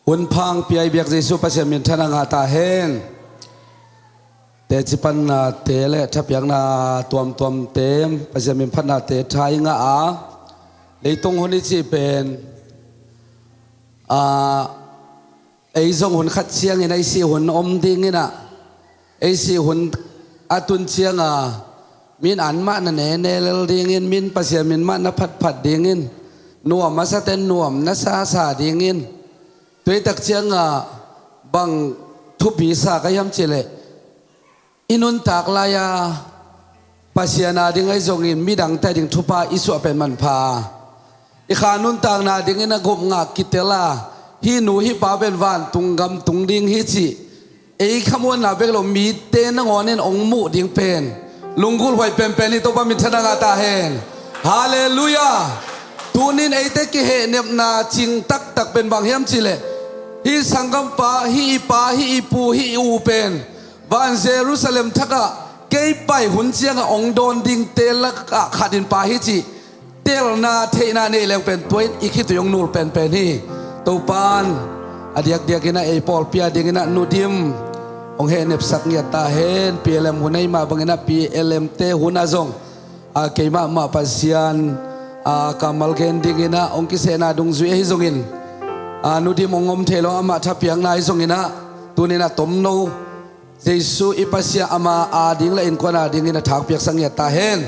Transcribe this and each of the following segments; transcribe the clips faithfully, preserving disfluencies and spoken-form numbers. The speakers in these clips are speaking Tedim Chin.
Hun pha hong pia i biak Jesu Pasian minthanna ngah ta hen. Teci pannate le thapiakna tuamtuamte, Pasian min phatnate tha i ngah a, leitung hun i cih pen, a, ei zong hun khat ciangin ei sih hun om dingin ah, ei sih hun a tun cianga min an mah na nene lel dingin, min Pasian min mah na phatphat dingin, nuam a saten nuam na sasa dingin, tuitak cianga bang thupi sa ka hiam cihleh, i nuntak lai-a Pasian a ding ahi zongin midangte a ding thupha i suah pen manpha a, i kha nuntakna dingin a gupngak kitel a, hih nu hih pa pen vantung gam tung ding hi cih ei khamuanna bek lo mite nangawnin hong muh ding pen lunggulh huai penpen hi. Topa minthanna ngah ta hen. Halleluiah. Tunin eite kihehnepna cing taktak pen bang hiam cihleh, hih sanggampa, hih i pa, hih i pu, hih i u pen van Jerusalem thakah kei pai hun ciangah hong dawn dingte lakah khat in pa hi cih telna theihna neih leng pen tua in i khitui hong nul penpen hi. Topan a diakdiakin ah ei pawlpi a dingin ah Nu Dim hong hehnepsak ngiat ta hen. P L M hun ahi mah bangin ah P L M te hun ah zong, a, keimah mah Pasian, a, kammal gen dingin ah hong kisehna dungzui ahi zongin, a, Nu Dim hong om thei lo, amah thapiakna ahi zongin ah tunin ah tomno Jesu i Pasian ama a ding le innkuan a dingin a thakpiaksak ngiat ta hen.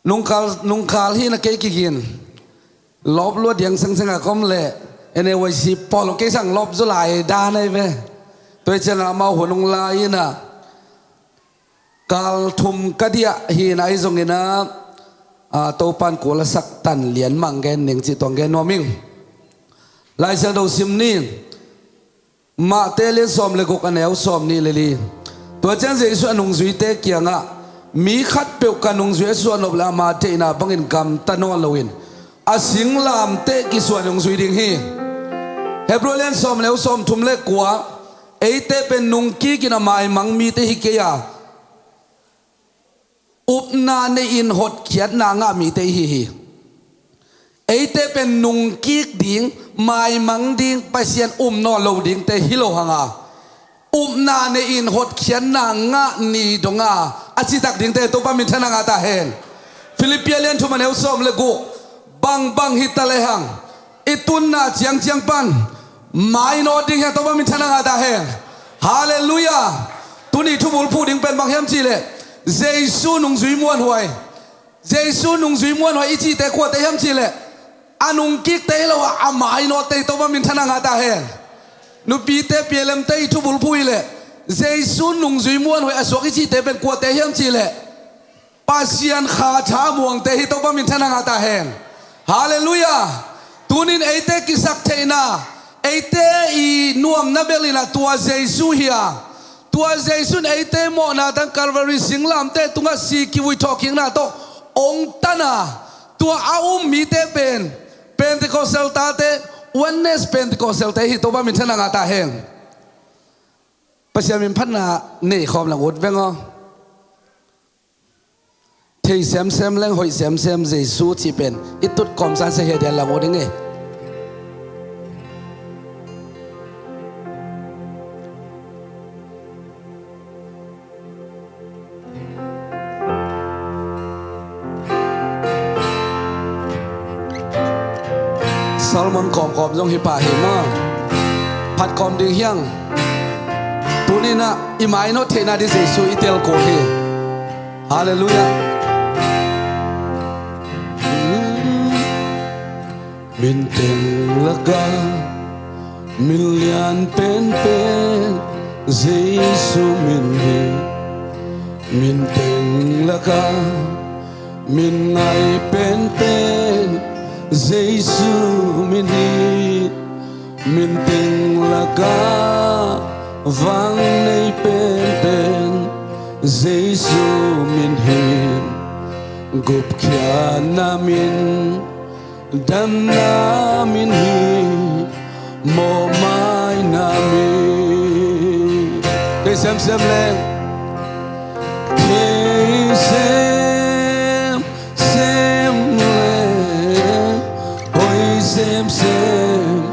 Nungkal, nungkal hi na kei kigin lawp lua diang sangsenga kom le N A Y C pawl kei sang lawp zu lai dan ahi ve. Tua ciangah amau hun hong lai in ah, kal thum ka diah hi na ahi zongin ah, a, Topan kul a sak tan lian mah hong gen ning cih tua hong gen nuam ing. Lai Siangtho sim ni. Mate lian sawm le guk, a neu sawm nih le li. Tua ciang Jesu a nungzuite kiangah, mi khatpeuh ka nungzui a suah nop le ama theihna bangin gamta nawn loin a singlamteh kisuan hong zui ding hi. Hebru lian sawm neu sawm thum le kua, eite pen nungkikin a maimang mite hi kei a, upna nei-in hotkhiatna ngah mite ihi hi. Eite pen nungkik ding, maimang ding, Pasian um nawn lo dingte hi lo hanga, upna nei-in hotkhiatna ngah ni donga a citak dingte Topa minthanna ngah ta hen. Filippi lian thum a neu sawm le guk, bangbang hi ta lehang i tunna ciangciang pan mainawt ding hi a, Topa minthanna ngah ta hen. Halleluiah. Tuni thubulphuh ding pen bang hiam cihleh, Jesu nungzui muanhuai. Jesu nungzui muanhuai i cihte kuate hiam cihleh, a nungkikte hi lo a, a mainawtte hi. Topa minthanna ngah ta hen. Nupite P L M te i thubulphuh hileh, Jesu nungzui muanhuai a suak i cihte pen kuate hiam cihleh, Pasian kha tha muangte hi. Topa minthanna ngah ta hen. Halleluiah. Tunin eite kisaktheihna, eite i nuamna bel in ah tua Jesu hi a, tua Jesu in eite mawhna tang Calvary singlamteh tungah si kivui thawhkikna tawh hong tan a, tua a um mite pen Pentecostal tate, Oneness Pentecostal te hi. Topa minthanna ngah ta hen. Pasian min phatna nei khawm lang ut veng aw. Thei semsem leng hoih semsem Jesu cih pen i tut kawmsan sia hi a, dian lang ut ing e. Salmon kawmkawm zong hi pah hi maw? Phat kawm ding hiang. Tuninah i mainawt theihna ding Jesu i tel kul hi. Halleluiah. Min teng laka min lian penpen Jesu min hi. Min teng laka min ngai penpen Jesu min hi. Min teng laka vang nei penpen Jesu min hi. Gupkhiatna min, danna min hi, mawhmaina min. Thei semsem leng. Thei semsem leng, hoih semsem.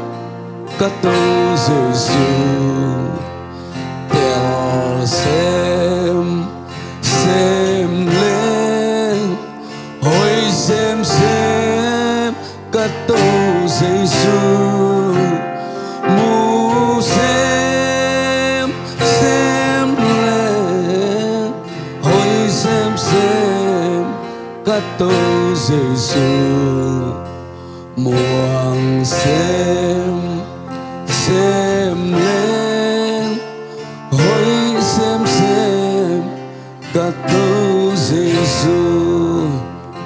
ka Topa Jesu. Tel semsem leng, hoi semsem ka Topa Jesu. Mu semsem leng, hoi semsem ka Topa Jesu. Muang semsem leng, hoi semsem ka Topa Jesu.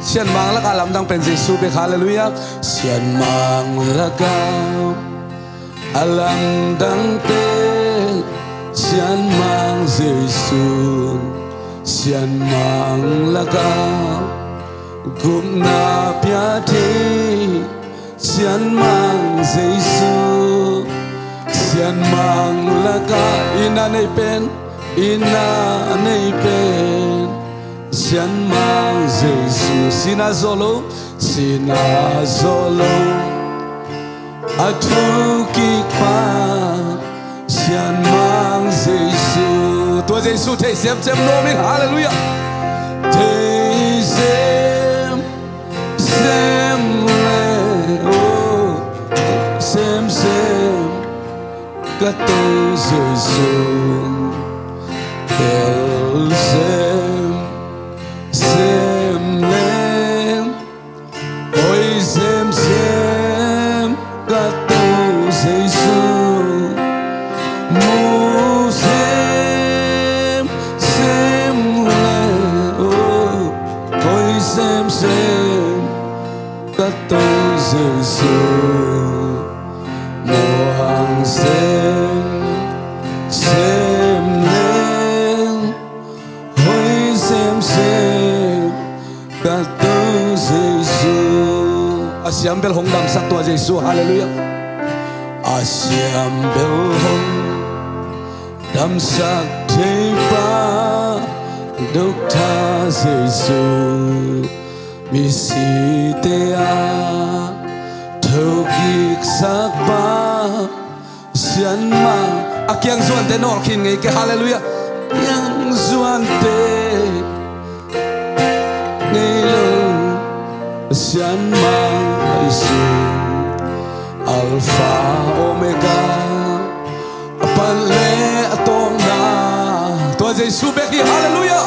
Sianmang lakah lamdang pen Jesu bek, halleluiah. Sianmang lakah a lamdang pen Sianmang Jesu. Sianmang lakah gupna pia thei Sianmang Jesu. Sianmang lakah i na nei pen, i na nei pen Sianmang Jesu. Sihna zawh lo, sihna zawh lo a thukikpa Sianmang Jesu. Tua Jesu thei semsem nuam ing, halleluiah. Thei semsem leng, oh, semsem ka Topa Jesu. Tel semsem leng, hoi semsem ka Topa Jesu. Mu semsem leng, oh, hoi semsem ka Topa Jesu. Muang semsem leng, hoi semsem ka Topa Jesu. A siam bel hong damsak tua Jesu, halleluiah. A siam bel hong damsak theipa, Doctor Jesu. Misite a thokiksak pa Sianmang. A kiangzuante nawlkhin ngei kei, halleluiah. Kiangzuante ngei lo Sianmang Jesu. Alpha Omega, a pan le a tawpna. Tua Jesu bek hi, halleluiah.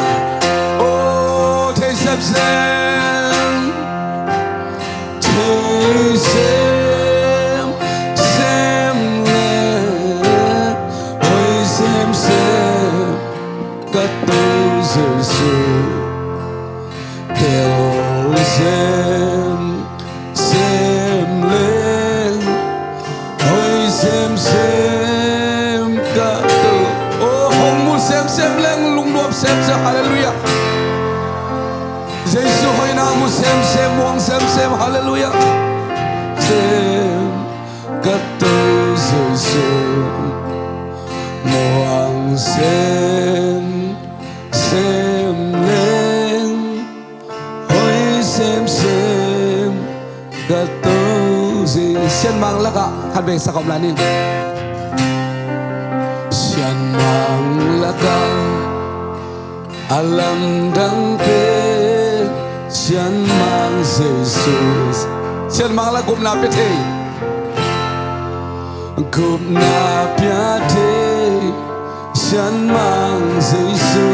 Oh, thei semsem, thei semsem leng, hoi semsem ka Topa Jesu. Tel semsem leng, hoi semsem ka Topa. Oh, hong mu semsem leng, lungnuam semsem, halleluiah. Jesu hoihna mu semsem, muang semsem, halleluiah. Sem ka Topa Jesu. Muang semsem leng, hoi semsem ka Topa Jesu. Sianmang lakah khat vei sa khawm lai ni. Sianmang lakah a lamdang pen Sianmang Jesu. Sianmang lakah gupna pia thei, gupna pia thei Sianmang Jesu.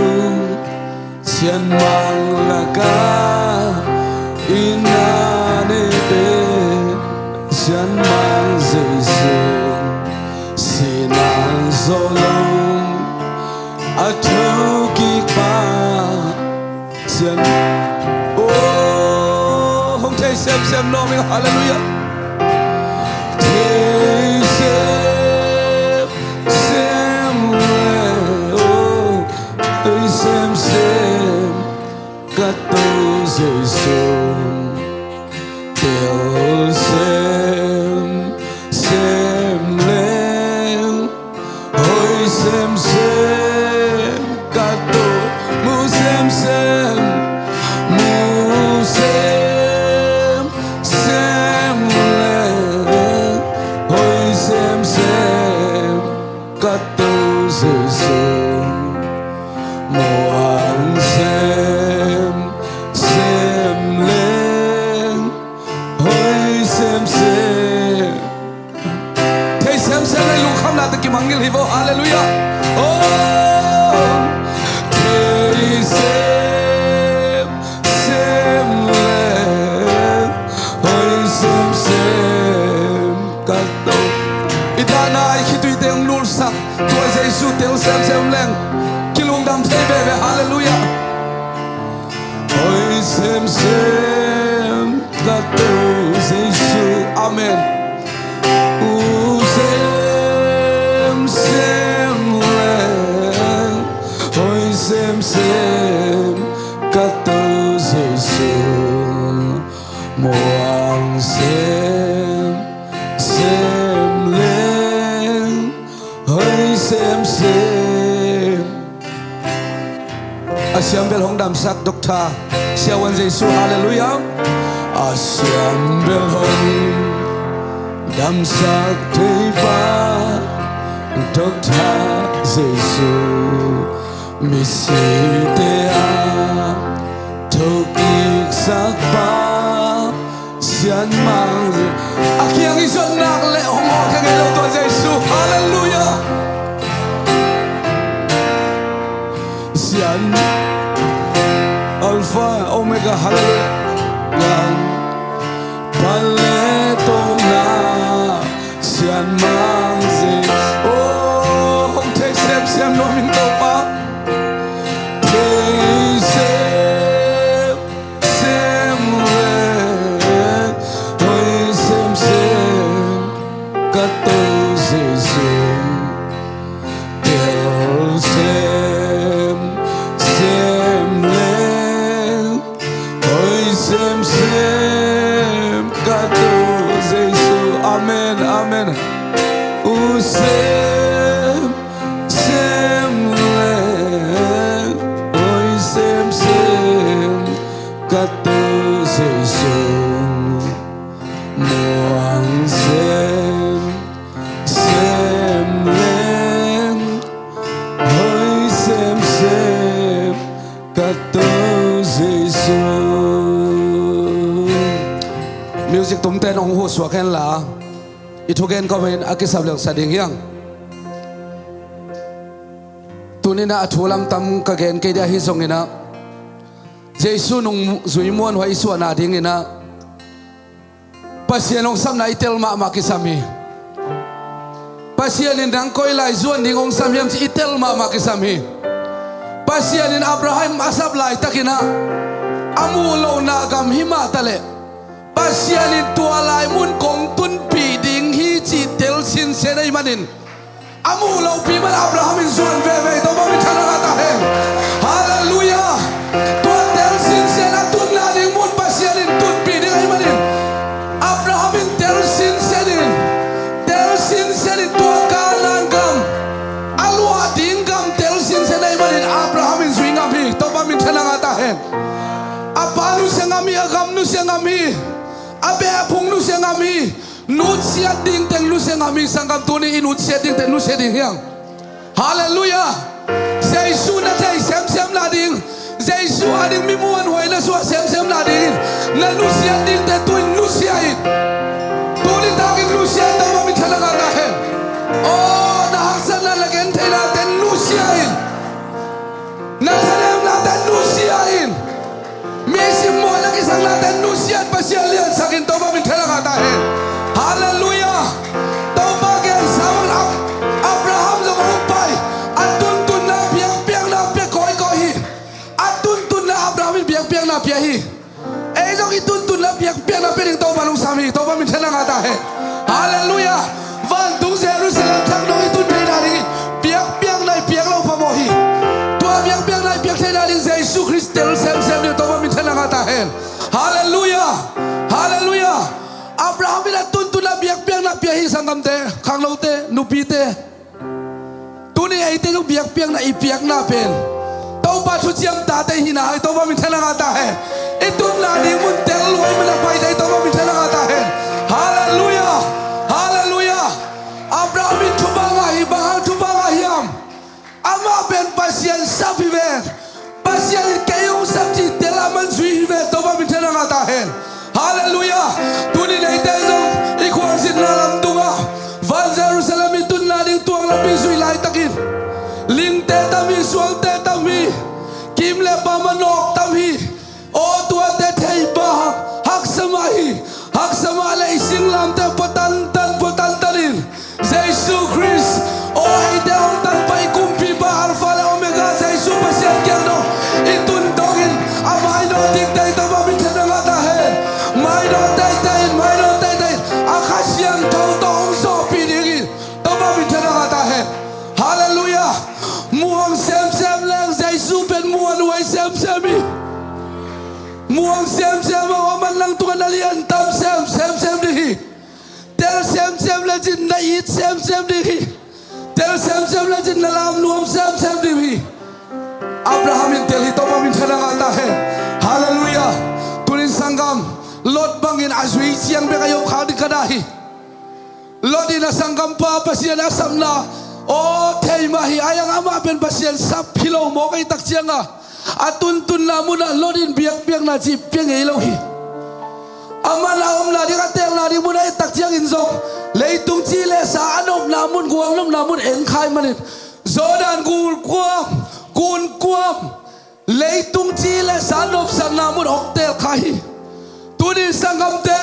Sianmang lakah i na nei pen Sianmang Jesu. Sihna zawh lo a thokikpa Sian. Oh, hong thei semsem nuam ing, halleluiah. Thei semsem leng, oh, thei semsem ka Topa Jesu. Tel semsem leng, hoi semsem ka Topa. Mu semsem, mu semsem Jesu. Amen. U sem sem leng, hoi sem sem ka To Jesu. Muang sem sem leng, hoi sem sem. A siam bel hong damsak Doctor Siavuan Jesu, halleluiah. A siam bel hong damsak theipa Doctor Jesu, misite a thokiksak pa Sian Mang Jesu. A kiang i zon nak leh hong hawl kha ngei lo tua Jesu. Halleluiah. Sian Alpha Omega, halleluiah. Pale tona Sian Mang Jesu. Oh, hong thei semsem nuam ing Topa. Thei sem sem leng, hoi sem sem ka To Jesu. Tel sem sem leng, hoi sem sem ka To Jesu. Amen, amen. U sem sem leng, hoi sem sem ka To Jesu. Muang sem sem leng, hoi sem sem ka To Jesu. Music tumte nong huh suak hen la, i thugen kawmin a kisap lelsa ding hiang. Tuninah a thu lamtam ka gen kei dia hi zonginah, Jesu nungzui muanhuai i suahna dinginah Pasian hong sapna i tel mahmah kisam hi. Pasian in nang koi lai zuan ding hong sam hiam ci i tel mahmah kisam hi. Pasian in Abraham a sap laitakinah a muh lohna gam hi mah taleh Pasian in tua lai mun kong tunpih ding hi cih tel sinsen ahih manin a muh lohpi man Abraham in zuan veve hi. Topa min thang a ta hen. Halleluiah. Tua tel sinsen a tunna ding mun Pasian in tunpih ding ahih manin Abraham in tel sinsen in, tel sinsen in tua Kanaan gam a luah ding gam tel sinsen ahih manin Abraham in zui ngam hi. Topa min thang a ta hen. A pa nusia ngam hi, a gam nusia ngam hi, a beh a phung nusia ngam hi. Nutsiat ding teng nusia ngam hi. Sanggam, tuni i nutsiat ding teng nusia ding hiang. Halleluiah. Jesu na thei semsem na ding, Jesu a ding mi muanhuai na suah semsem na dingin na nusiat dingte tu-in nusia in. Tuni takin nusia in. Topa min thang a ta hen. Oh, na haksatna, na gentheihnate nusia in. Na thanemnate nusia in. Mi simmawhna kisaknate nusia in. Pasian liansak in. Topa min thang a ta hen. Halleluiah. Topa gensa bangin Ab-, Abraham zong hong pai. A tuntunna biakpiakna pia kawikawi hi. A tuntunna Abraham in biakpiakna pia hi. Ei zong i tuntunna biakpiakna pia ding Topa hong sam hi. Topa min thang a ta hen. Halleluiah. Vantung Jerusalem thak dong i tun theihna dingin biakpiakna i piak loh phamawh hi. Tua biakpiakna i piak theihna ding Jesu Khrist tel semsem ding. Topa min thang a ta hen. Halleluiah. Halleluiah. Abraham in a tuntunna biakpiakna pia hi. Sanggamte, khangnote, nupite, tuni eite zong biakpiakna i piakna pen Topa thuciam tate i hihna hi. Topa min thang a ta hen. I tunna ding mun tel luai man a paite hi. Topa min thang a ta hen. Halleluiah. Halleluiah. Abraham in thupha ngah hi. Bang hang thupha ngah hiam? Amah pen Pasian sap hi ve. Pasian in kei hong sap cih tel a man zui hi ve. Topa min thang a ta hen. Halleluiah. Tuni neite zong i khualzinna lam tungah van Jerusalem i tunna ding tuang lampi zui laitakin lingte tam hi, suangte tam hi, kim le pam a nawk tam hi. Aw, tuate thei bang haksa mah hi. Haksa mah le i singlamteh pua tantan, pua tantan in Jesu Khrist, aw, eite hong tanpa i kumpipa Alpha le Omega Jesu Pasian kiang dong i tun dongin a mainawt dingte hi. Topa min thang a ta hen. Mainawt lian tam sem semsem ding hi. Tel semsem le cin na it semsem ding hi. Tel semsem le cin na lam nuam semsem ding hi. Abraham in tel hi, Topa min thang a ngah ta hen. Halleluiah. Tunin sanggam, Lot bangin a zui ciang bek a i om khak ding ka na hi. Lot in a sanggampa Pasian a sapna aw thei mah hi. A iang amah pen Pasian sap hi lo mawk ahih tak cianga a tuntunna munah Lot in biakpiakna cih pia ngei lo hi. Amah na omna ding, a teelna ding mun ahih tak ciangin zong leitung ci le sa a nopna mun, gual nopna mun en kha ahih manin Jordan gun kuam, gun kuam, leitung ci le sa nopsakna mun hong teel kha hi. Tunin sanggamte,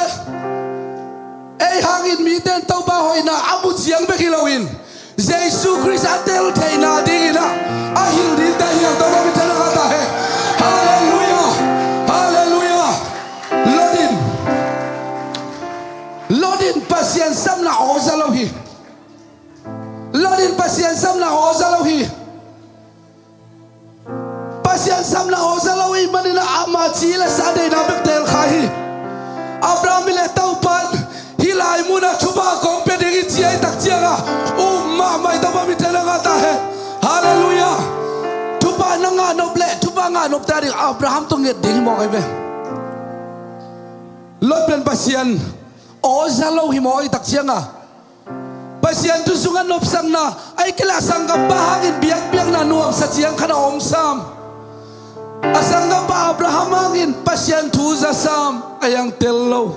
ei hangin mite in Topa hoihna a mu ciang bek hi loin Jesu Khrist a tel theihna dingin ah a hilh ding ta hi hang. Topa min thang a ngah ta hen. Halleluiah. Halleluiah. Lot in, Lot in Pasian sapna aw za lo hi. Lot in Pasian sapna aw za lo hi. Pasian sapna aw za lo ahih manin ah ama ci le sa deihna bek teel kha hi. Abraham in le Topa in hih lai munah thupha kong pia ding hi ci ahih tak cianga um mahmah hi. Topa min thang a ngah ta hen. Halleluiah. Thupha na ngah nop le thupha ngah nop ta ding Abraham tawh nget ding hi mawk ahi ve. Lot pen Pasian aw za lo hi mawk ahih tak cianga Pasian thu sungah nopsakna, ahih kei leh a sanggampa hangin biakpiakna nuamsa ciang khat a om sam. A sanggampa Abraham hangin Pasian thu za sam, a iang tel lo.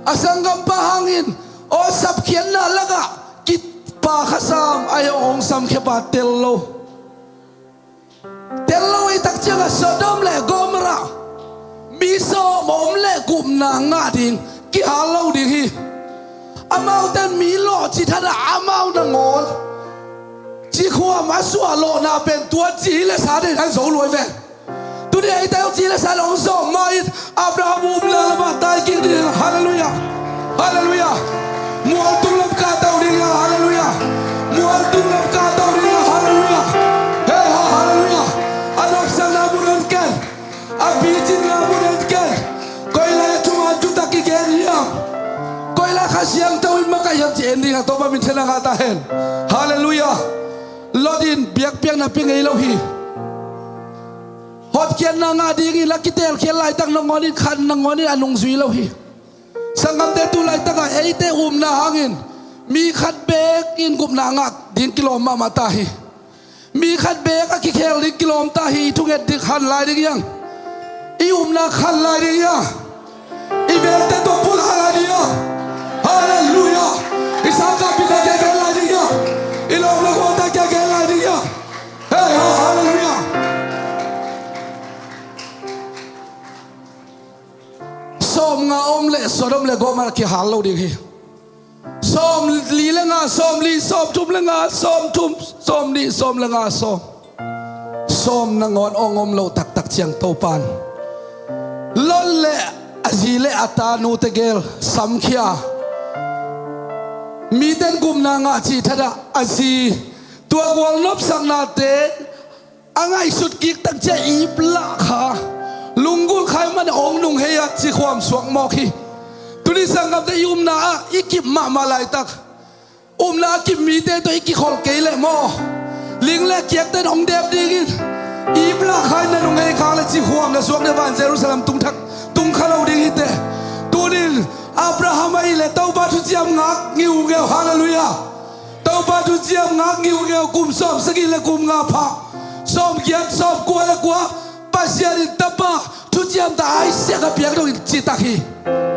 A sanggampa hangin aw sapkhiatna lakah kipa kha sam, a iang hong samkhia pa tel lo. Tel lo ahih tak ciangah Sodom le Gomorrah mi sawm om le gupna ngah ding kihal lo ding hi. Amaute mi lawh ci thadah amau nangawn cikhuam a suah lawhna pen tua ci le sa deih dan zo luai ven. Tuni eite aw ci le sa hong zawh mah in Abraham upna lamah tai kik ding. Halleluiah. Halleluiah. Mual tung lam kahto ding a. Halleluiah. Mual tung lam kahto ding a. Halleluiah. Hei ha, halleluiah. A nopsakna mun en ken. A picinna mun en ken. Koi lai a thuman thutak kigen hiam? Koi lai Kha Siangtho in makaih hiam ci en ding a, Topa min thang a ngah ta hen. Halleluiah. Lot in biakpiakna pia ngei lo hi. Hotkhiatna ngah dingin a kiteelkhiat laitak nangawn in khan nangawn in a nungzui lo hi. Sanggamte, tu laitakah eite upna hangin mi khat beek in gupna ngah ding kilawm mahmah ta hi. Mi khat beek a kikhel ding kilawm ta hi. I thunget ding khan lai ding hiang? I upna khan lai ding hiang? I belte tawh pulak lai ding hiang? Halleluiah. I sangkahpihte kia gen lai ding hiang? I lawm le gualte kia gen lai ding hiang? Hei ha, halleluiah. Sawmnga om leh Sodom le Gomorrah kihal lo ding hi. Sawmli le nga, sawmli, sawmthum le nga, sawmthum, sawmnih, sawm le nga, sawm. Sawm nangawn hong om lo taktak ciang Topan Lot le a zi le a tanu tegel samkhia. Miten gupna ngah cih thadah a zi tua gual nopsaknate a ngaihsut kik tak ciah ip lah kha, lunggulh kha ahih manin hong nunghei a cikhuam suak mawk hi. Tuni sanggamte, i upna ah i kip mahmah laitak, upna a kip mite tawh i kikholh kei leh maw, ling le kiakte in hong dep dingin ip lah kha in na nunghei kha le cikhuam na suak ding, van Jerusalem tung thak tung kha lo ding hi teh. Tunin Abraham ahih leh Topa thuciam ngak ngiungeu. Halleluiah. Topa thuciam ngak ngiungeu, kum sawmsagih le kum nga pha, sawmgiat, sawmkua le kua, Pasian in tapa thuciam ta Isaac a piak dongin citak hi.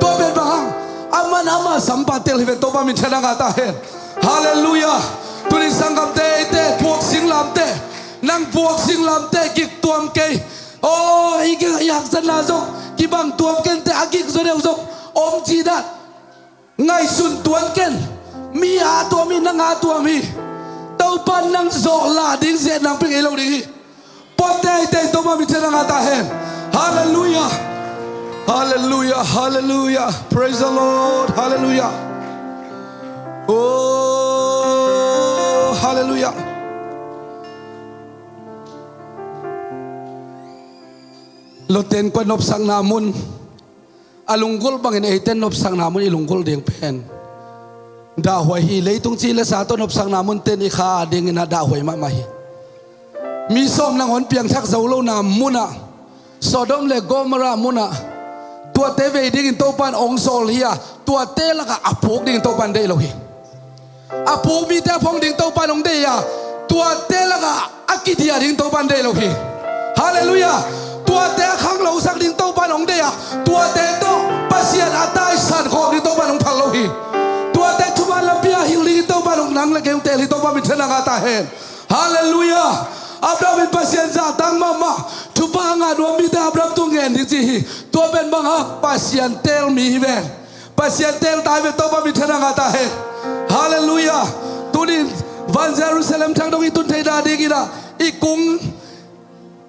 Tua pen bang hang? Aman ama sampa tel hi ven. Topa min thang a ngah ta hen. Halleluiah. Tuni sanggamte, eite puak singlamte, nang puak singlamte gik tuam kei. Aw, i gik i haksatna zong kibang tuam kenteh, a gik zaw deuh zong om ci dan. Ngaihsun tuan ken. Mi a tuam hi, nang a tuam hi. Topa nang zawh lah ding zia nang pia ngei lo ding hi. Puak teitei, Topa min thang a ngah ta hen. Halleluiah. Halleluiah. Halleluiah. Praise the Lord. Halleluiah. Oh, halleluiah. Lot ten kua nopsakna mun A lunggulh bangin eite nopsakna mun i lunggulh ding pen dahhuai hi. Leitung ci le sa tawh nopsakna munte in i kha a dingin a dahhuai mahmah hi. Mi sawm nangawn piangthak zo lona munah, Sodom le Gomorrah munah, tuate vei dingin Topan ong sawl hi a, tuate lakah a puk dingin Topan deih lo hi. A puk mite a phong ding Topan ong deih a, tuate lakah a kidiah ding Topan deih lo hi. Halleluiah. Tuate a khanglosak ding Topan ong deih a, tuate tawh Pasian a taisan khawm ding Topan ong phal lo hi. Tuate thuman lampi a hilh ding Topan ong nang le kei ong teel hi. Topa minthanna ngah ta hen. Halleluiah. Abraham in Pasian zahtak mahmah, thupha ngah nuam mite Abraham tung ngen ding ci hi. Tua pen bang hang? Pasian teel mi hi ven. Pasian teel ta hi ven. Topa minthanna ngah ta hen. Halleluiah. Tunin van Jerusalem thak dong i tun theihna dingin ah, i kung,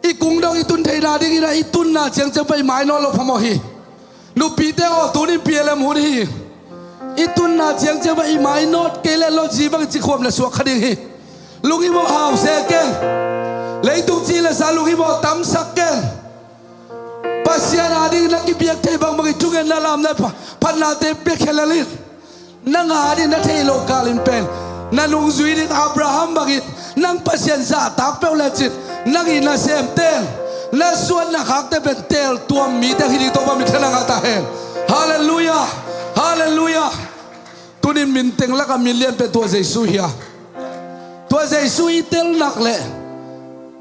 i kung dong i tun theihna dingin ah, i tunna ciangciang pen i mainawt loh phamawh hi. Nupite aw, tunin P L M hun hi. I tunna ciangciang pen i mainawt kei le lo ci bangin cikhuam le suak kha ding hi. Lunghimawh hau se ken. Leitung ci le sa lunghimawh tamsak ken. Pasian a ding na kipiak thei bangbang i thungen na lam na pha-, phatnate piak khelel in. Nang a ding na thei lo kal in pen, na nungzui ding Abraham bangin nang Pasian zahtak peuh lecin, nang i nasemte, na suan na khakte pen teel tuam mite hi ding. Topa minthanna ngah ta hen. Halleluiah. Halleluiah. Tunin min teng lakah min lian pen tua Jesu hi a, tua Jesu i tel nak leh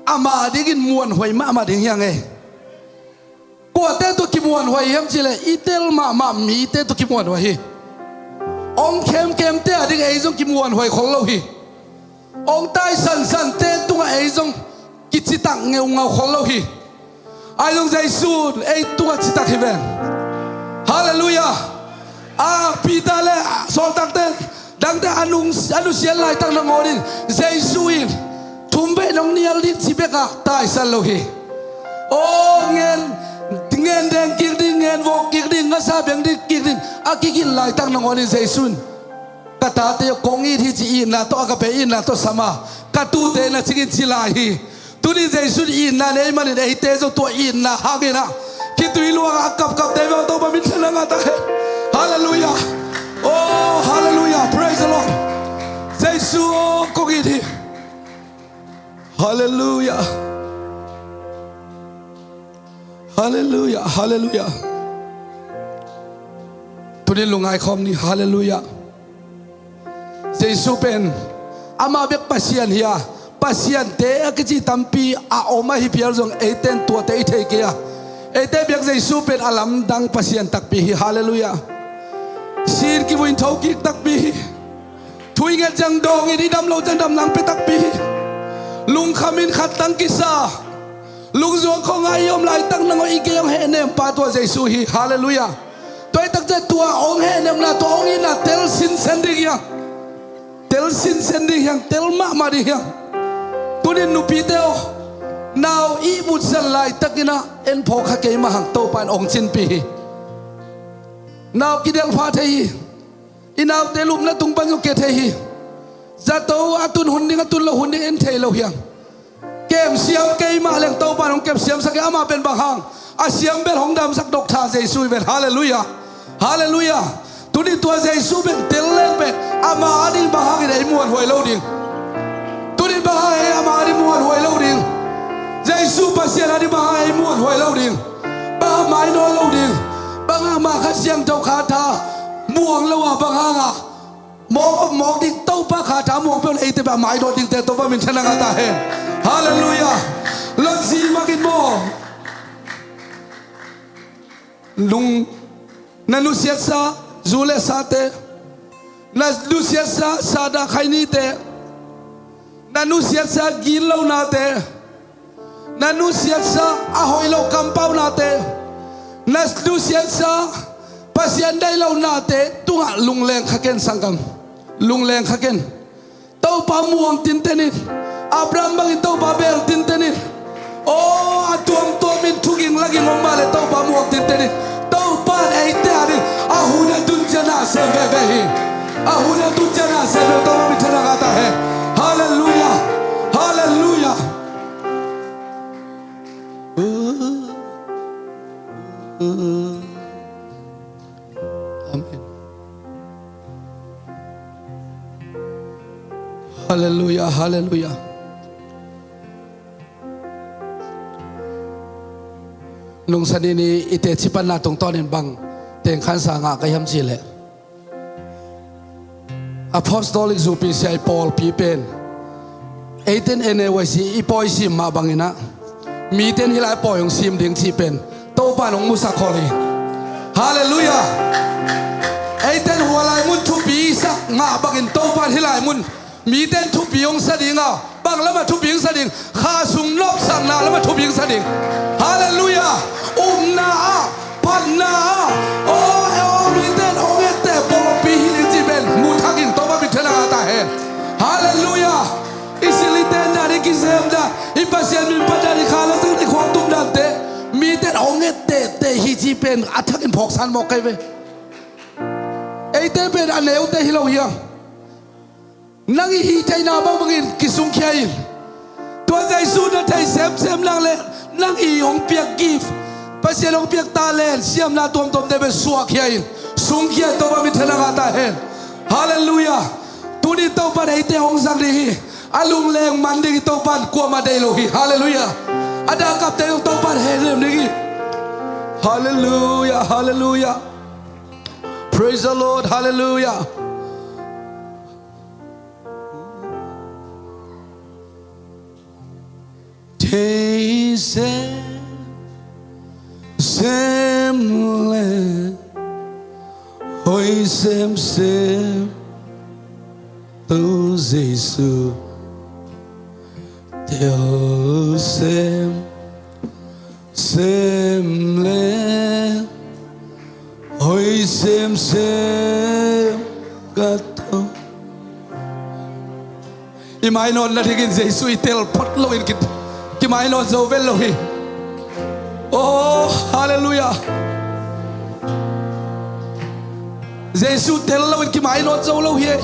amah dingin muanhuai mahmah ding hi hang e. Kuate tawh kimuanhuai hiam cih leh i tel mahmah mite tawh kimuanhuai hi. Ong khemkhemte a ding ei zong kimuanhuai khol lo hi. Ong taisansante tungah ei zong kicitak ngeungau khol lo hi. Ahi zong Jesu in ei tungah citak hi ven. Halleluiah. A Peter le sawltakte dangte a nung, a nusiat laitak nangawn in Jesu in thum vei nong nial ding ci bekah taisan lo hi. Aw ngen, ngen deng kik ding, ngen vawk kik ding, ngasa beng ding kik ding a kigin laitak nangawn in Jesu in, ka tate aw, kong it hi ci itna tawh, agape itna tawh sam a, ka tuute na cingin ci lai hi. Tuni Jesu in itna nei manin eite zong tua itna hangin ah khitui luang a kapkapte bang Topa minthanna ngah ta hen. Halleluiah. Oh halleluiah, praise the Lord. Jesu aw, kong it hi. Halleluiah. Halleluiah. Halleluiah. Tunin lungngai khawm ni. Halleluiah. Jesu pen amah bek Pasian hi a, pasiante a kici tampi a om ahi phial zong eite in tuate i thei kei a, eite biak Jesu pen a lamdang Pasian takpi hi. Halleluiah. Sin kivui in thokik takpi hi. Thu i nget ciang dawng in, i dam loh ciang damna ong pia takpi hi. Lungkham in khat tang kisa, lungzuang khuangai i om laitak nangawn i gei ong hehnem pa tua Jesu hi. Halleluiah. Tua i takciang tua ong hehnemna, tua ong itna tel sinsen ding hi hang. Tel sinsen ding hi hang, tel mahmah ding hi hang. Tunin nupite aw, nau ihmutsan laitakin ah en phawk kha kei mah hang, Topa in ong cinpih hi. Nau kidelh pha thei hi. I naute lupna tung pan zong kia thei hi. Zato a tun hun ding, a tun loh hun ding en thei lo hi hang. Kemsiam kei mah leng Topa in hong kemsiamsak hi. Amah pen bang hang a siam bel hong damsak dok tha Jesu hi ven. Halleluiah. Halleluiah. Tuni tua Jesu pen tel leng pen amah a ding bang hangin ei muanhuai lo ding? Tuni bang hang ei amah a ding muanhuai lo ding? Jesu Pasian a ding bang hang ei muanhuai lo ding? Bang hang mainawt lo ding? Bang hang mah Kha Siangtho kha tha muang lo a, bang hang a mawk, mawk ding Topa kha tha muang peuh le eite bang mainawt dingte Topa minthanna ngah ta hen. Halleluiah. Lotzi makin maw. Lung, na nusiatsa zu le sate, na nusiatsa sada khainite, na nusiatsa ginlonate, na nusiatsa a hoih loh kampaunate, na nusiatsa Pasian daih lohnate tungah lungleng kha ken sanggam. Lungleng kha ken. Topa muang tinten in. Abraham bangin Topa bel tinten in. Aw, a tuamtuam in thuging laging om mah le Topa muang tinten in. Topa in eite a ding a hun a tun ciang a sem veve hi. A hun a tun ciang a sem veve, Topa minthanna ngah ta hen. Halleluiah. Halleluiah. Amen. Halleluia, halleluia. Nungsanin i teci panna tungtawnin bang tengkhansa ngah ka hiam cih leh, Apostolic zupi sia i pawlpi pen, eiten N A Y C i pawi sim mah bangin ah, miten hih lai pawi hong sim ding cih pen Topa'n hong musak khol hi. Halleluia. Eiten hua lai mun thupi i sak mah bangin Topa'n hih lai mun miten thupi hong sa ding a, bang lamah thupi hong sa ding? Kha sung nopsakna lamah thupi hong sa ding. Halleluia. Upna ah, phatna ah, aw, aw, miten hong etteh pawlpi hi ding cih pen mu thak in, Topa min thang a ta hen. Halleluia. I silh i ten dan, i kisem dan, i Pasian min phat dan, i kha lasak, i khuang tum dante, miten hong etteh teh hi cih pen a thakin phawksan mawk kei ve. Eite pen a neute hi lo hiam? Nang i hih theihna bangbangin kisungkhia in. Tua Jesu na theih semsem nak leh nang i hong piak gift, Pasian hong piak talent, siamna tuamtuamte pen suahkhia in. Sungkhia in, Topa min thang a ta hen. Halleluia. Tuni Topa'n eite hong zang ding hi. A lungleng man ding hi Topa'n, kuamah deih lo hi. Halleluia. A dah kapte zong Topa'n hehnem ding hi. Halleluia, halleluia. Praise the Lord, halleluia. Thei sem, sem le hoi sem sem, to Jesu. Tel sem, sem le hoi sem sem, ka to. I mainawtna dingin Jesu i tel phot loin ki, kimainawn zo vel lo hi. Oh, halleluia. Jesu tel loin kimainawn zo lo hi.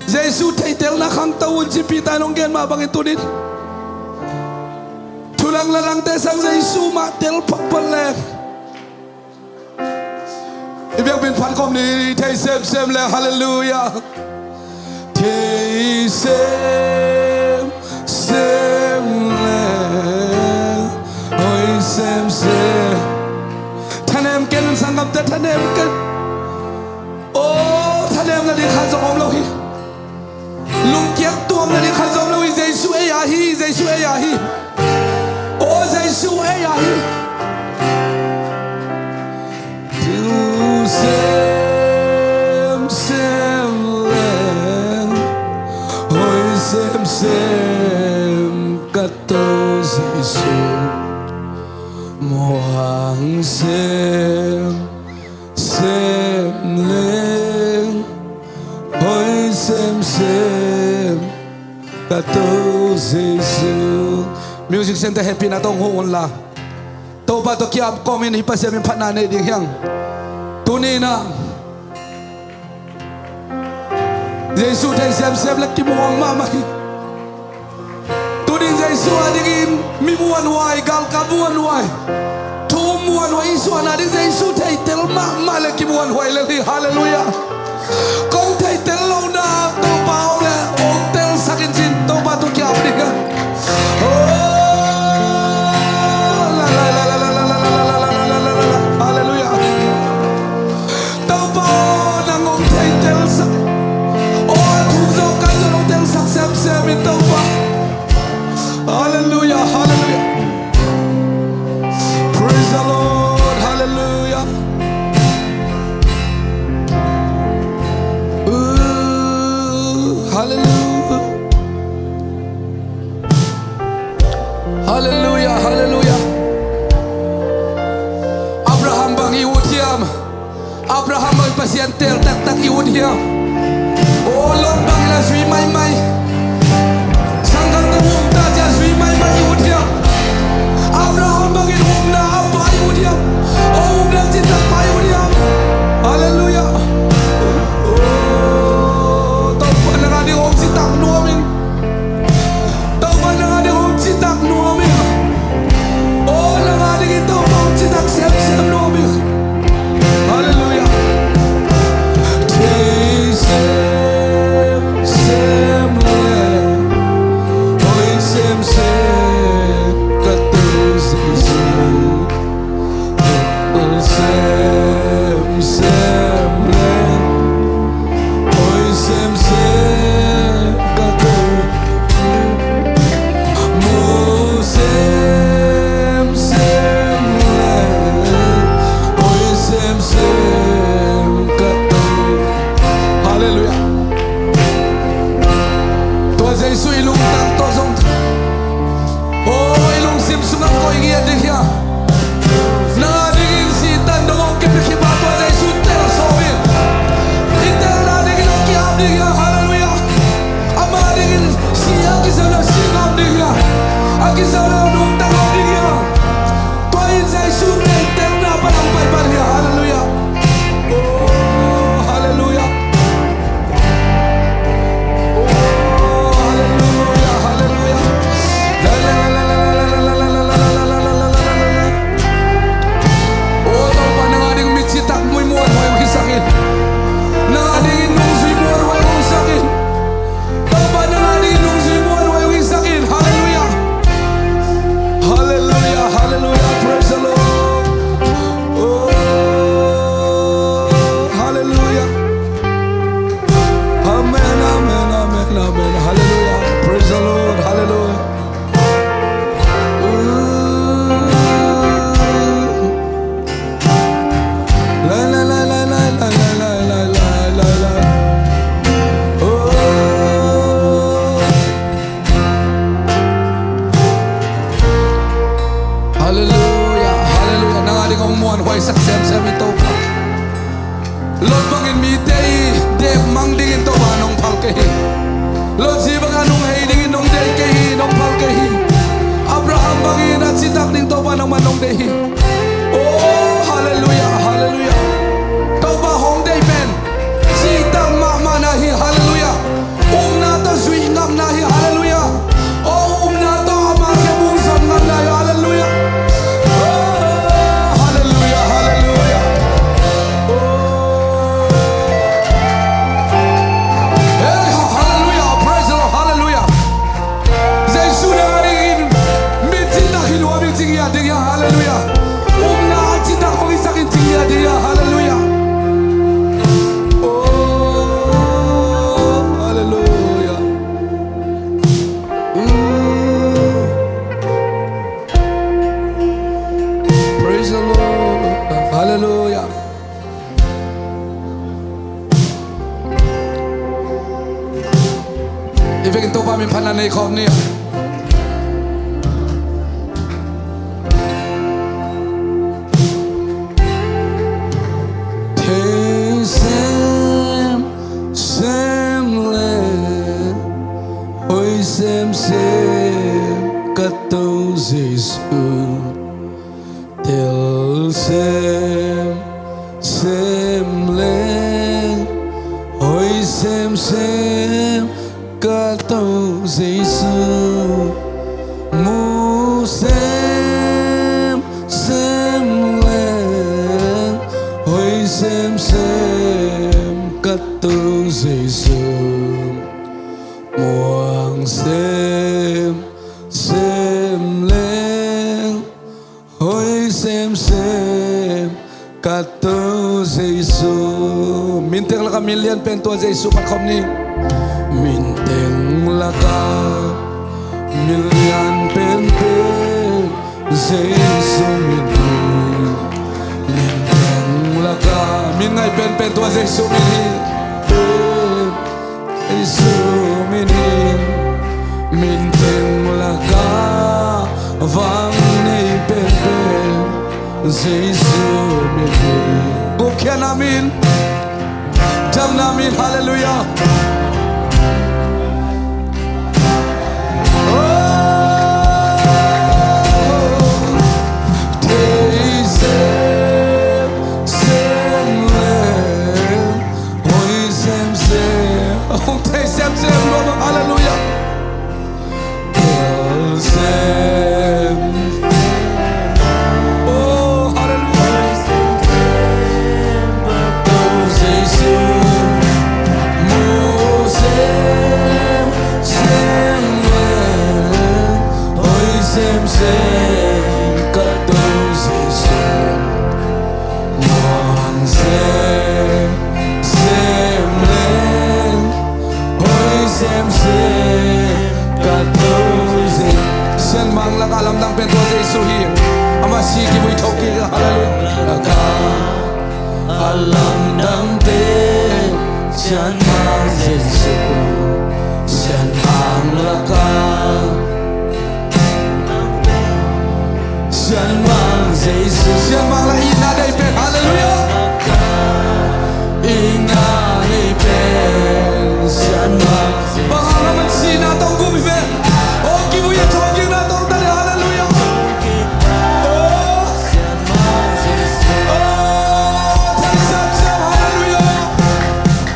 Jesu theihtelna khangto un ci Peter in hong gen mah bangin tunin, thulang ladangte sang Jesu mah tel phot phot leng, i biakpiin phat khawm ni. Thei semsem leng, halleluia. Thei semsem leng, hoi semsem. Thanem ken, sanggamte, thanem ken. Oh, thanemna ding khat zong om lo hi. Lungkiat tuamna ding khat zong om lo hi. Jesu ei a hi, Jesu ei a hi. Oh, Jesu ei a hi. Tel semsem leng, hoi semsem, ka to Jesu. Muang sem, sem leng, hoi semsem, ka to Jesu. Music Centre, hehpihna tawh hong huh unla, Topa tawh ki-ap kawmin hih Pasian min phatna nei ding hi hang. Tuni-in ah Jesu thei semsem le kimuang mahmah hi. Tunin Jesu a dingin mi muanhuai, galkap muanhuai, thu muanhuai, i suahna ding Jesu theitel mahmah le kimuanhuai lel hi. Halleluia. Kong theitel lohna Topa om le hong telsak in cin, Topa tawh ki-ap ding a. Oh, la, la, la. Halleluia. Topa aw, nang hong theitel sak. Aw, a thu zo kan zo hong telsak semsem in Topa. Halleluia, halleluia. Praise the Lord, halleluia. Ooh, halleluia. Halleluia, halleluia. Abraham bang i ut hiam? Abraham bang Pasian tel taktak i ut hiam? Aw, Lot bangin a zui maimai, sanggam tawh um ta ci-a zui maimai i ut hiam? Abraham bangin upna a pa i ut hiam? Aw, upna citak pa i ut hiam? Halleluia. Aw, Topa nang a ding hong citak nuam ing. Topa nang a ding hong citak nuam ing. Aw, nang a dingin Topa hong citak semsem nuam ing. Halleluia. Mite i dep mang dingin Topa nong phal kei hi. Lot zi bangin a nunghei dingin nong deih kei hi, nong phal kei hi. Abraham bangin a citak ding Topa nangman nong deih hi. Oh, halleluiah, halleluiah. Topa hong deih pen citak mahmah na hi, halleluiah. Upna tawh zuih ngamna hi, halleluiah. Oh, upna tawh ama kiang hong zon ngamna hi, halleluiah. Oh, halleluiah, halleluiah. Oh. Hey, halleluiah, praise the Lord, halleluiah. Jesu na dingin mi citak hi lua, mi cing hi a ding hi, halleluiah. Upna a citak hong hisak in cing hi a ding hi, halleluiah. Oh, halleluiah. Mm. Praise the Lord. Halleluiah. I vekin Topa min phatna nei khawm ni. Thei semsem le hoi semsem ka To Jesu. Tel semsem le hoi semsem ka To Jesu. Mu semsem le hoi semsem ka To Jesu. Muang semsem le hoi semsem ka To Jesu. Minteng laka min lian pen tua Jesu phat khawm ni. Minteng laka min lian penpen Jesu min hi. Minteng laka min ngai penpen tua Jesu min hi. Jesu min hi. Minteng laka vang nei penpen Jesu min hi. Gupkhiatna min, damna min, halleluiah. Oh, thei semsem le hoi semsem. Hong thei semsem lo, halleluiah. Tel sem. Oh, halleluiah. To Jesu. Mu semsem le hoi semsem ka To Jesu. Muang semsem le hoi semsem ka To Jesu. Sianmang laka lamdang pen tua Jesu hi. Ama si kivui thok kik, halleluiah. Laka a lamdang pen sianmang Jesu. Sianmang laka Sianmang Jesu, sianmang la itna nei pen, halleluiah. Itna nei pen sianmang. Bang hang a man sihna tawh gum hi pen. Oh, kivui a thawhkikna tawh ta le, halleluiah. Oh. Oh, thei semsem, halleluiah.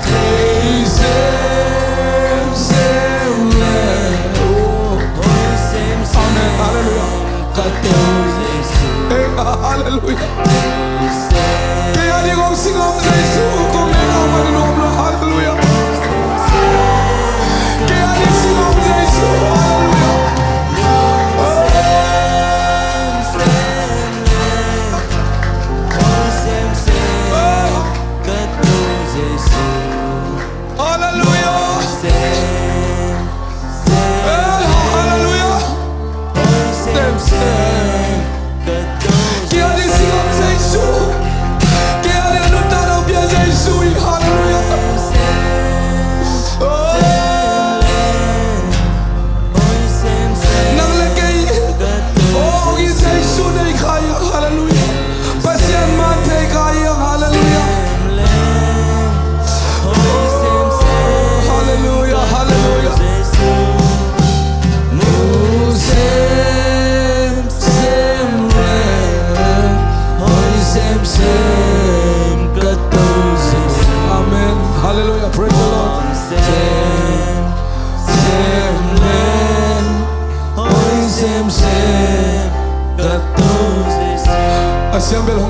Thei semsem le. Oh. Amen. Halleluiah. Hey, halleluiah.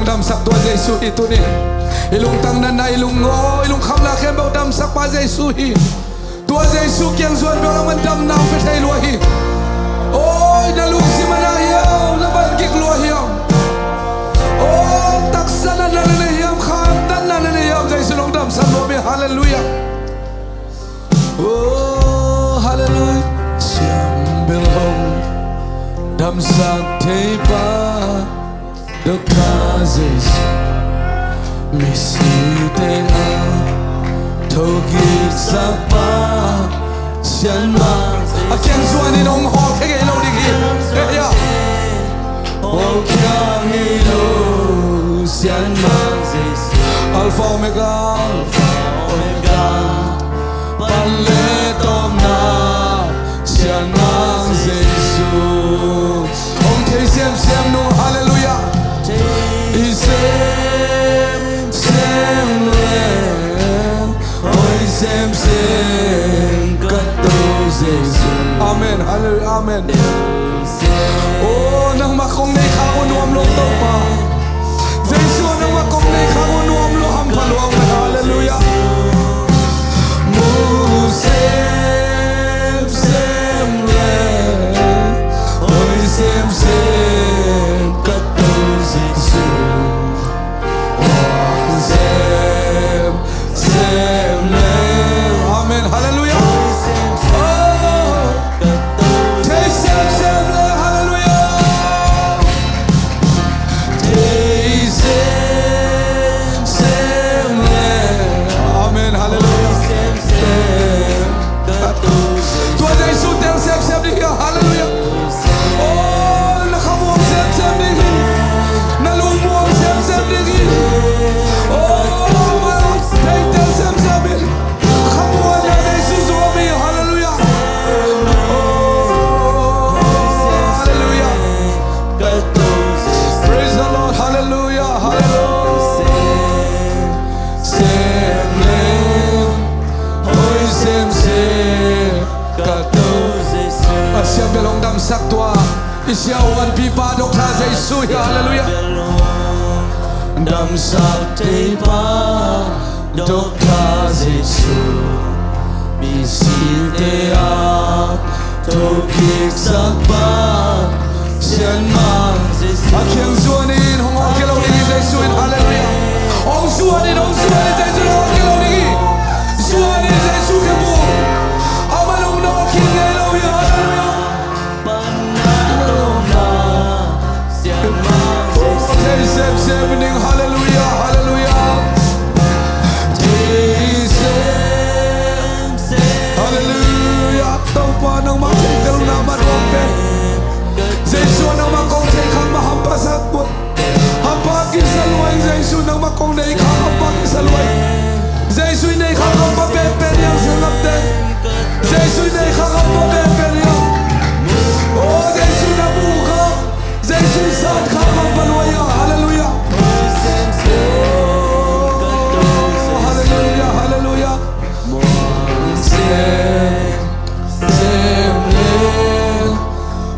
Damsak tua Jesu hi tuni. I lungtang natna, i lungngaw, i lungkhamna khempeuh damsak pa Jesu hi. Tua Jesu kiang zuan bek a man damna hong pia thei lua hi. Oi, na lungsim a na hiam, na van gik lua hiam? Oi, taksa natna na nei hiam, khantatna na nei hiam, Jesu hong damsak lua hi. Halleluiah. Oh, halleluiah. Siam bel hong damsak thei pa, Doctor Jesu, misite a thokiksak pa, Sianmang. A kiang zuan in hong hawlkhia ngei lo ding hi. Hei, ya. Hawlkhia ngei lo, Sianmang Jesu. Alpha Omega, Alpha Omega, pan le tawpna, Sianmang Jesu. Hong thei semsem nung, halleluiah. I semsem le, hoi semsem ka To Jesu. Amen, halleluiah, amen. Oh, nangmah kong nei khak uh nuam lo Topa. Jesu, nangmah kong nei khak uh nuam lo, hampha lua uh, halleluiah. Mu semsem le, hoi semsem ka To Jesu. Muang semsem le. Amen. Halleluiah. Oh. Thei semsem le. Halleluiah. Thei semsem le. Amen. Halleluiah. Tua Jesu tel semsem ding hi. Halleluiah. Oh, na khamuang semsem ding hi. Na lungmuang semsem ding hi. Oh, thei tel semsem ding. Khamuanna Jesu zuam hi. Halleluiah. Oh, halleluiah. Praise the Lord. Halleluiah. Halleluiah. Sem le, hoi semsem ka To Jesu. A siam bel hong damsak tua i siavuanpipa Doctor Jesu hi. Halleluiah. Damsak thei pa, Doctor Jesu. Misite a thokiksak pa, Sianmang Jesu. A kiang zuan in hong awlkhia lo ding hi Jesu in. Halleluiah. Hong zuan in, hong zuan in Jesu in hong awlkhia lo ding hi. Zuan in Jesu kiang bu. Amah hong nawlkhin ngei lo hi. Halleluiah. Thei semsem ning. Halleluiah, halleluiah. Thei semsem. Halleluiah. Topa nangmah theihtelna man hong pe. Jesu nangmah kong theih khak mah hampha sa pua. Hampha kisa lua in Jesu nangmah kong nei khak hampha kisa lua in. Jesu i nei khak hampha penpen hiam, siangapte? Jesu i nei khak hampha penpen hiam? Oh, Jesu na mu khak, Jesu i sat khak hampha lua hiam? Halleluiah. Oh, halleluiah, halleluiah. Muang semsem le,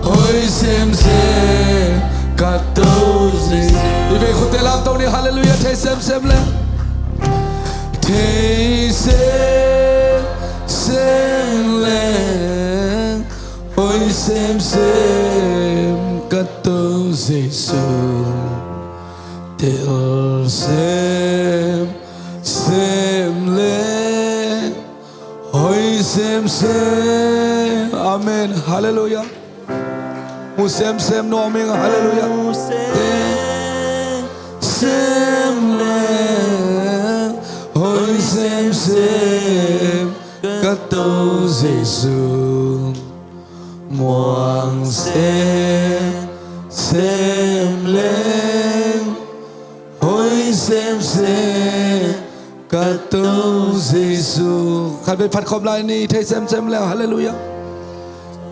hoi semsem ka To Jesu. I vei khutte lamto ni. Halleluiah. Thei semsem le, thei semsem le, hoi semsem ka To Jesu. Tel semsem le, hoi semsem. Amen. Halleluiah. Mu semsem nuam ing. Halleluiah. Mu semsem le, hoi semsem ka To Jesu. Muang semsem le, hoi semsem ka To Jesu. Khat vei phat khawm lai ni. Thei semsem le. Halleluiah.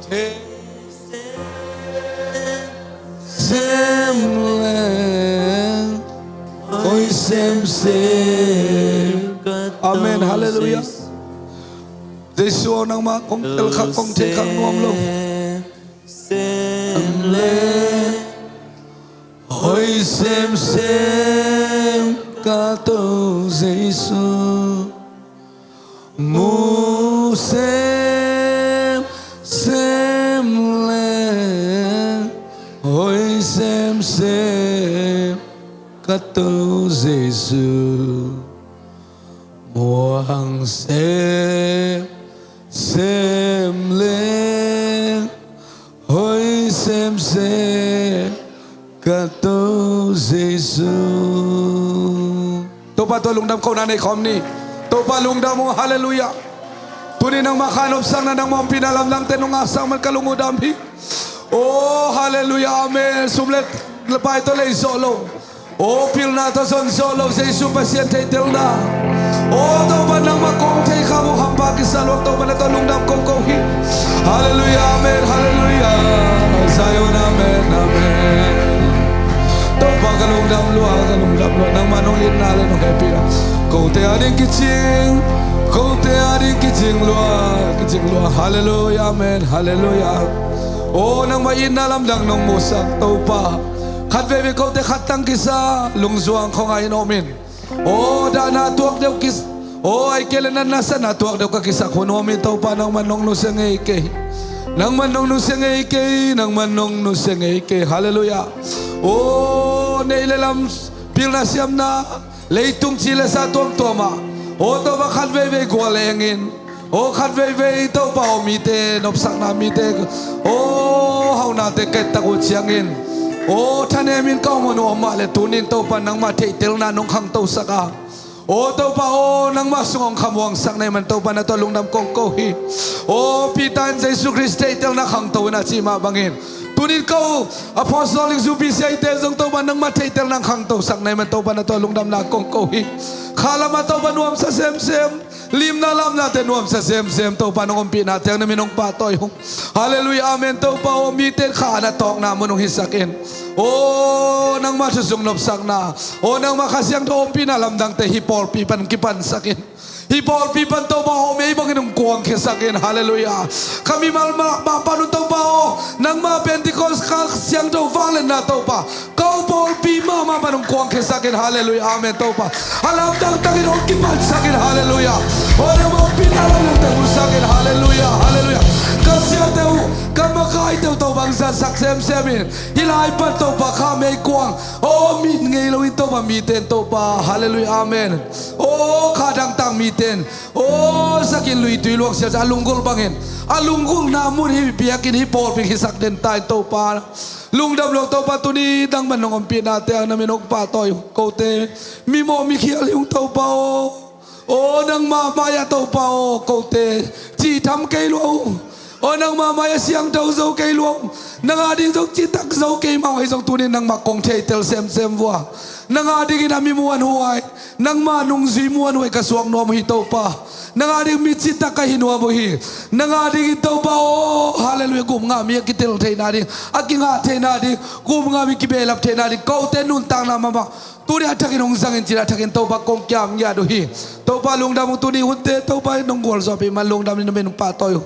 Thei semsem le, hoi semsem. Amen. Halleluiah. Jesu aw, nangmah kong tel khak, kong thei khak nuam lo. Sem le, Hoih semsem ka To Jesu, mu semsem leng. Hoih semsem ka To Jesu, muang semsem leng. Hoih semsem ka To Jesu. Topa tawh lungdam kohna nei khawm ni. Topa lungdam uh, halleluiah. Tuni nangmah kha nopsakna, nangmah ompihna lamdangte nong ngahsak man ka lung uh dam hi. Oh, halleluiah, amen. Sum le pai tawh lei zawh lo, aw, pilna tawh zon zawh lo, Jesu Pasian theihtelna. Aw Topa, nangmah kong thei kha uh hampha kisa lua, Topa na tawh lungdam kong ko hi. Halleluiah, amen, halleluiah. Zion, amen, amen. Topa ka lungdam lua, ka lungdam lua, nangmah nong itna le nong hehpihna. Kote ading kicing, kote ading kicing lua, kicing lua. Halleluiah, amen, halleluiah. Aw, nangmah itna lamdang nong musak Topa. Khat veivei kote khat tang kisa lungzuang khawngaih in om in. Aw, dahna tuak deuh kis, aw, ai kei le natna satna tuak deuh ka kisak hun om in Topa, nangman nong nusia ngei kei. Nangman nong nusia ngei kei, nangman nong nusia ngei kei. Halleluiah. Aw, neih le lam, pilna siamna, leitung ci le sa tuamtuam ah, aw Topa, khat veivei gual eng in. Aw, khat veivei Topa aw, mite nopsakna, mite aw, haunate ka et tak uh ciangin, aw, thanem in ka om hun uh om mah le, tunin Topa nangmah theihtelna nong khangtosak a, aw Topa aw, nangmah sung hong khamuangsak na hih man Topa na tawh lungdam kong ko hi. Aw, Peter in Jesu Khrist theihtelna khangto in a cih mah bangin, tunin ko apostolic zu P C I te zong Topa nangmah theihtelna khangtosak na hih man Topa na tawh lungdamna kong ko hi. Kha lamah Topa nuamsa semsem, limna lamnate nuamsa semsem, Topa nong ompihnate hang na min hong pahtawi hong. Halleluiah, amen. Topa aw, mite kha na tawkna mun hong hisak in. Aw, nangmah thu sung nopsakna, aw, nangmah Kha Siangtho ompihna lamdangte hih pawlpi pan kipansak in. Hih pawlpi pan Topa aw, mei bangin hong kuangkhiasak in. Halleluiah. Ka mimal mah, mah pan un Topa aw, nangmah Pentecost Kha Siangtho vangliatna Topa, ko pawlpi mahmah pan hong kuangkhiasak in. Halleluiah, amen Topa. A lamdang takin hong kipansak in. Halleluiah. Aw, nangmah ompihna lamdangte musak in. Halleluiah, halleluiah. Ka siate uh, ka makaite uh Topa hong zatsak semsem in. Hih lai pan Topa kha meikuang, aw, mit ngei lo in Topa, mite in Topa, halleluiah, amen. Aw, kha dangtak mite in, aw, sakin luitui luang sialsa a lunggulh bangin, a lunggulhna mun hih biakinn, hih pawlpi hisak den ta in Topa. Lungdam lo Topa, tuni nangman nong ompihnate hang na min hong pahtawi uh. Kote mimawh mikhial hi ung Topa aw. Aw, nangmah mai-ah Topa aw, kote cihtham kei lua uh. Aw, nangmah mai-ah siangtho zo kei lua uh. Nang a ding zong citak zo kei mah uh, ahi zong tunin nangmah kong theitel semsem vua. Nang a dingin a mi muanhuai, nangmah nungzui muanhuai ka suak nuam uh hi Topa. Nang a ding mi citak ka hi nuam uh hi. Nang a dingin Topa aw, halleluiah, gupngah mi a kitel theihna ding, a kingah theihna ding, gupngah mi kibehlap theihna ding, kote nuntakna mahmah tuni a thakin hong zangin cih a thakin Topa kong kiam ngiat uh hi. Topa lungdam uh, tuni hunte Topa in nong gualzawhpih man lungdam in na min hong pahtawi uh.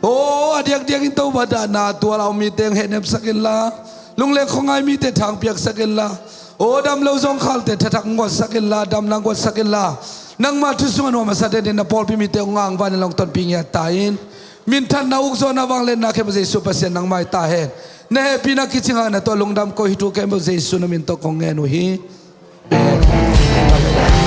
Aw, a diakdiakin Topa dahna tual a om mite hong hehnepsak inla, lungleng khuangai mite thang piaksak inla, aw, dam lo zawngkhalte thathak hong guatsak inla, damna hong guatsak inla, nangmah thu sungah nuam a sa den in na pawlpi mite hong ngangvan in hong tonpih ngiat ta in. Minthanna, ukzawhna, vangliatna khempeuh Jesu Pasian nang mai ta hen. Na hehpihna kicing hang na tawh lungdam ko hi, thu khempeuh Jesu na min tawh kong ngen uh hi. Amen.